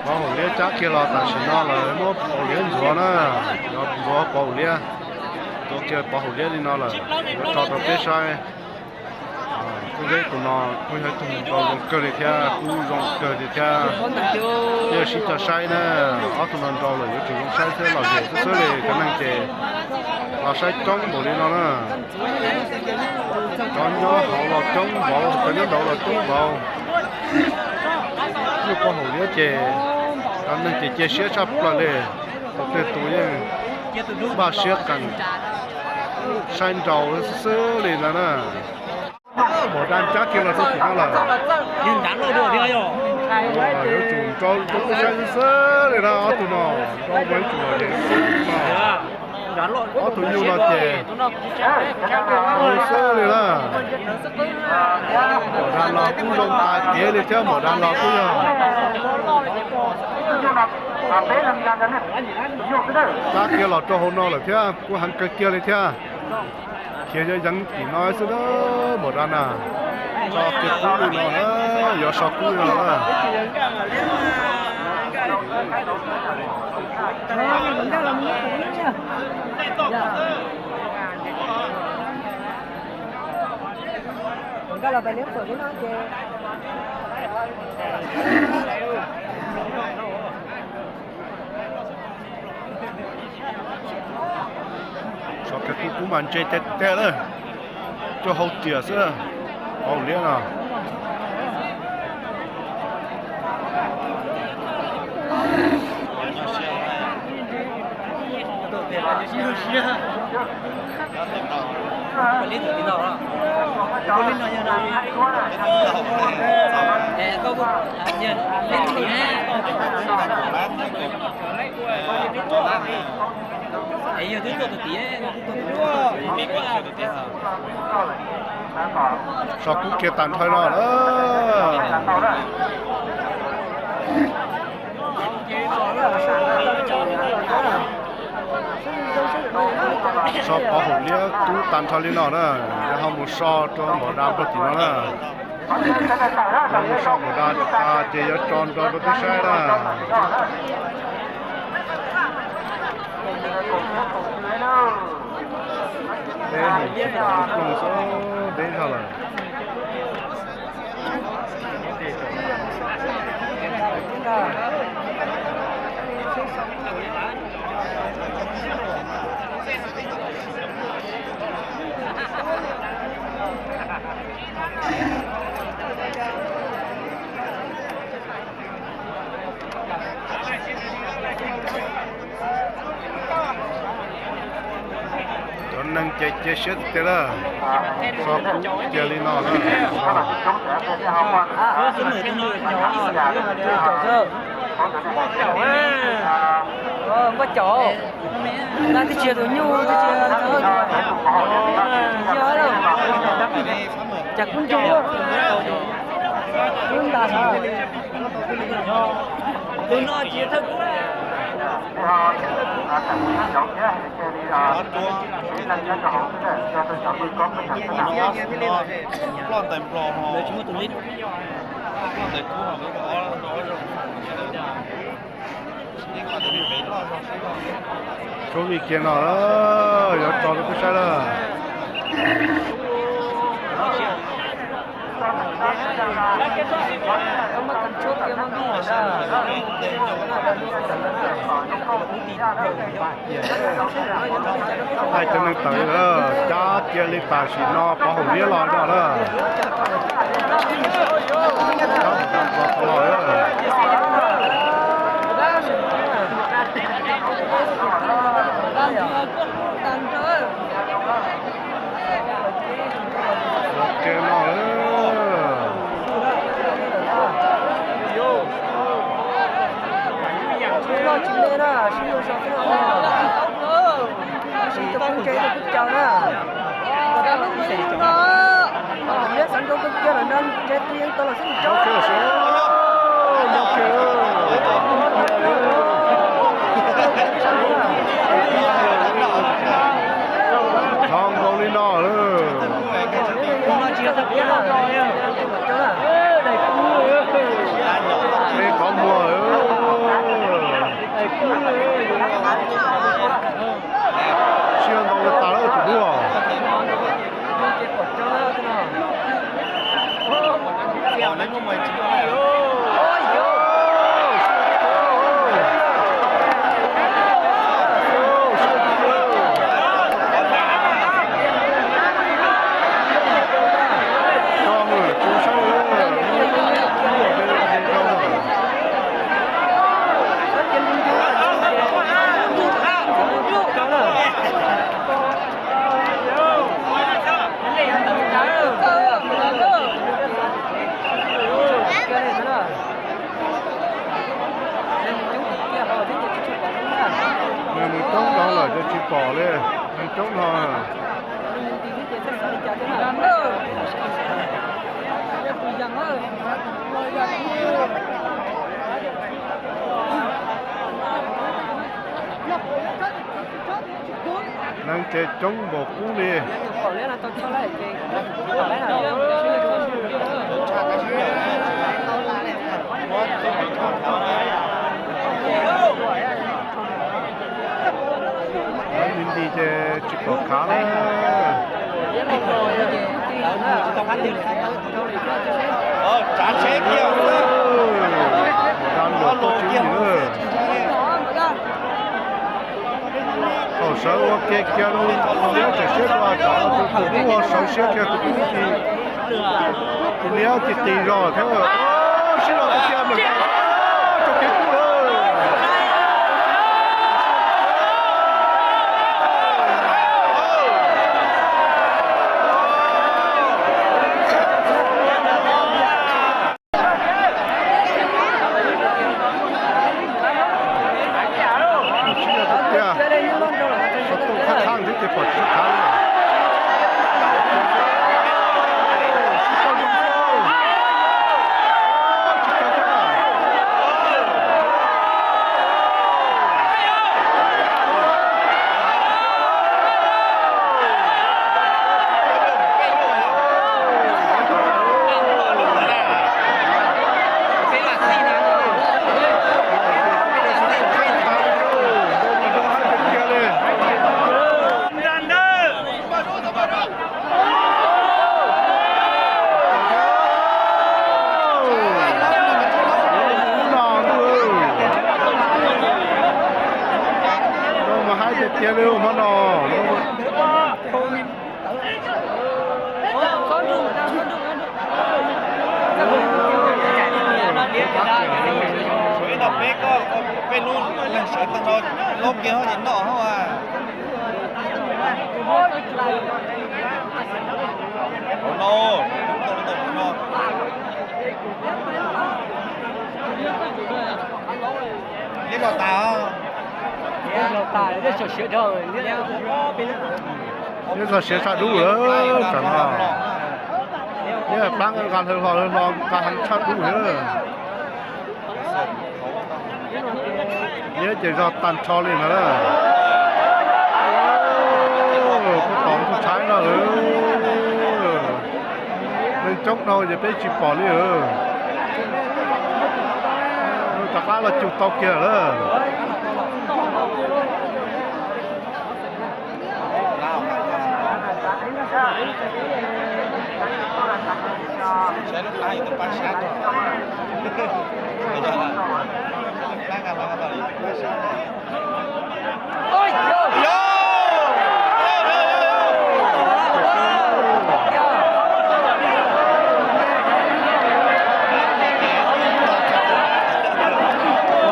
Pov haum liab cab kiag los tam sim no lawm, muab pov haum liab ntxuav na, ntxuav pov haum liab, tua kiag pov haum liab li no lawm, yuav tso rau peb saib. Kuj yog tus no kuj yog ib tug hluas nraug zoo kawg li thiab, kuj zoo kawg li thiab. Yog sib cog saib na, ob tug no nrau lawm yuav tsum zoo saib thiab lom zem xwb xwb li, cov neeg ces los saib coob npaum li no na. Cov nyob hauv los coob npaum, cov nyob nraud los coob npaum. Nyuj pov haum liab ces cov neeg ces cia siab tshaj plaws li, tus twg tus yeej npaj siab qees saib nrau xwb xwb li ntawd na. Npam dab cab kiag los rau tim no lawm. Yuav tsum nrau rau peb saib xwb xwb li na, ob tug no nrau mas yuav tsum lom zem xwb. Ob tug nyuj no ces xwb li na. Npam dab los kuj zoo tas kev li thiab, npam dab los kuj yog cab kiag los rau hauv no lawm thiab, kuj heev kawg kiag li thiab. Khiav yeev yeev tim no xwb na, npam dab na. Tso kiag kub li no na, yuav so kub li no na. So kiag kub, kub mas ntse tiag tiag lawm, cuaj hau tiam xwb, pov haum liab no. So kub kiag tag nrho no na. So pov haum liab kub tag nrho li no na, yog ho mus so rau npam dab rau tim no na. Ho mus so npam dab tas ces yuav tso nrau rau peb saib na. Deb heev, tsis pom lub plooj xwb, deb zog lawm. Cov neeg ces cia siab tiag tiag lawm, so kub kiag li no lawm. Npaj caum, npaj caum, tus nyuj twb tsis yog, yog lawm, cas kub ntse, kub ntas, tus no tsis yog thawj kub. Ploj ntais nplog, ploj ntais kub. Tsuab vij kiag no, yuav tso rau peb saib lawm. Hais cov neeg tawm lawm, cab cia li tam sim no pov haum liab los no lawm. Ua ke no lawm. Tsis loj tsis me na, sib nrau so xwb no. Sib tau kub ntse tau kub caug na. Liab xav nrau kub kiag lawm na, ntse twg yeej tau los xwb. Dhau nkaus li no lawm. Peb qhov muag lawm. Cov tsis pom li, neeg coob no. Neeg ces coob npaum qub li. Nti nti ces tsis pom khav na. Thaum sawv ua ke kiag li, liab tseem siab dua, thaum tus ub ho sawv siab kiag tus ub ti, tus liab ti ti zog thiab. Siab los tiag tiag, tso kev kub lawm. Tiag, sab toj khab khab ntshe ces pom tsis khav li. Mas haib tiag tiag li hmo no. Peb lub neeg sawv tag nrho, lub kiag hauv ces noj hauv a. Hauv no, hauv no. Liab los tas. Liab txog siav tshaj dub lawm tsam no. Liab plab nqa hlawv hlo hlawv hlo nqa heev tshaj dub lawm. Liab ces zog tag nrho li ntag na. Kuj tom kuj tshaib no. Neeg coob dhau ces peb tsis pom li. Rov qab los cug tau kiag lawm.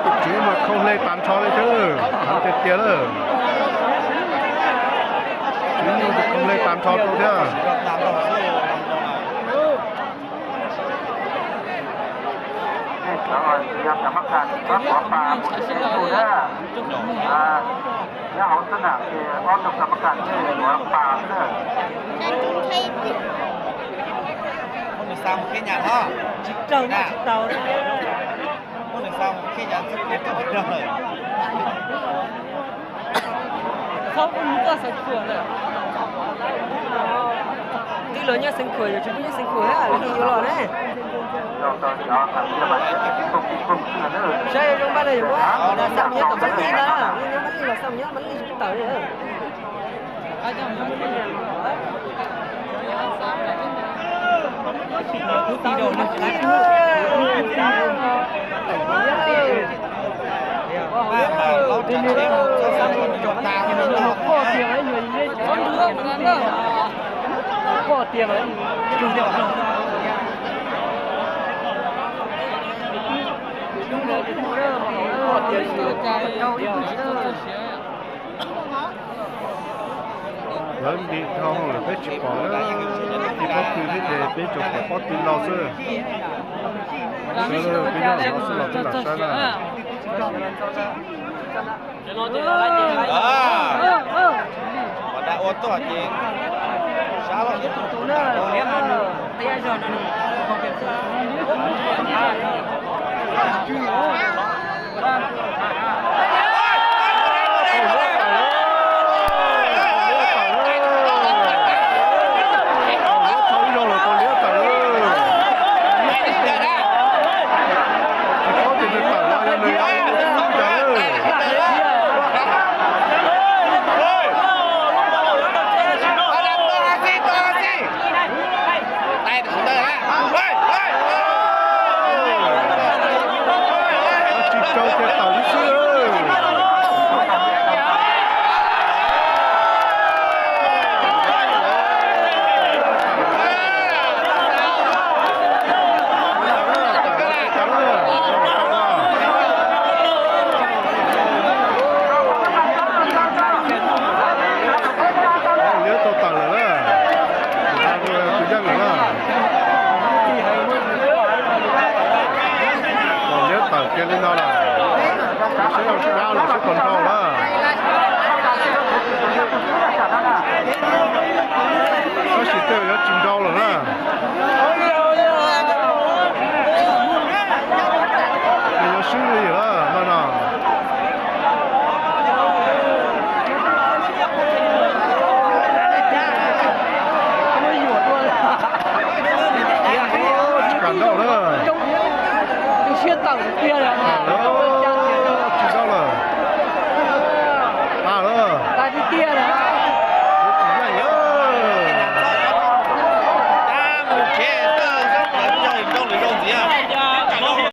Tus tswv mas khau hle tag nrho li thiab, heev tiag tiag lawm. Tswv nyuj tus khau hle tag nrho rau thiab. Tsis raug na, tsis tau na. Txhob pub nws tuaj xeev khuam lawm. Twb los nyob xeev khuam, yog tsis pub nyob xeev khuam thiab los yeej yuav los ne. Saib zoo npaj li yog muab los xa mus nyob tom Mab Lij ntag, nyob Mab Lij los xa mus nyob Mab Lij tsis tawm li. Lawv nti dhau lawm peb tsis pom lawm, ib pob tw thiab ces peb tsuas pom pob tw ntau xwb. Sawv daws peb nyob no xwb los peb lam saib na. Ua toj ces sab los. Tsis tau ces tawm xwb. Liab tau tawm lawm na. Tus yaj lawm na. Liab tawm kiag li no lawm. Saib yog sib dab los sib puas nrau na. Tab sis tej yuav tsis nrau lawm na.